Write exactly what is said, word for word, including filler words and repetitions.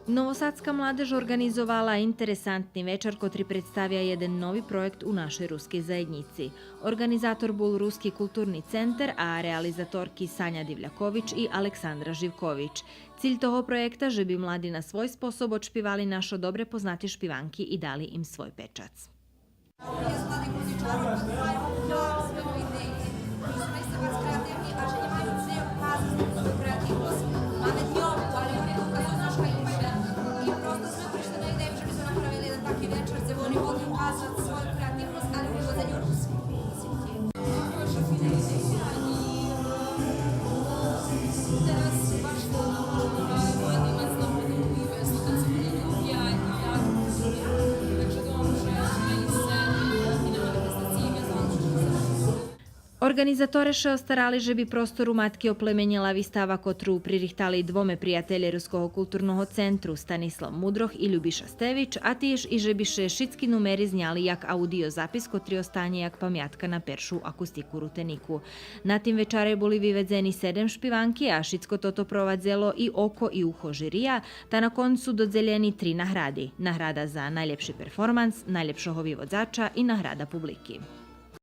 Новосадска младеж орґанизовала интересантни вечар котри представя єден нови проєкт у нашей рускей заєднїци. Орґанизатор бул Руски културни центер, а реализаторки Саня Дивлякович и Александра Живкович. Циль того проєкта же би млади на свой способ одшпивали нашо добре познати шпиванки и дали им свой печац. Є з младих музичарох, котрі маю много ідеї, котрі су наистина барз креативни, а же нємаю дзе указац свою креативносц. Маме дньовку, але люди указую зошка инше. И просто зме пришли на идею же би зме направили єден таки вечар, дзе би они могли указац свою креативносц, але у виводзеню руски музики. Орґанизаторе ше остарали же би простор у Матки оплеменєла вистава котру пририхтали двоме приятелє Руского културного центру Станислав Мудрох и Любиша Стевич, а тиж и же би ше шицки нумери зняли як аудио запис котри останє як памятка на першу акустику Рутенику. На тим вечаре були виведзени седем шпиванки, а шицко тото провадзело и око и ухо жирия, та на концу додзелєни три награди: награда за найлєпши перформанс, найлєпшого виводзача и награда публики.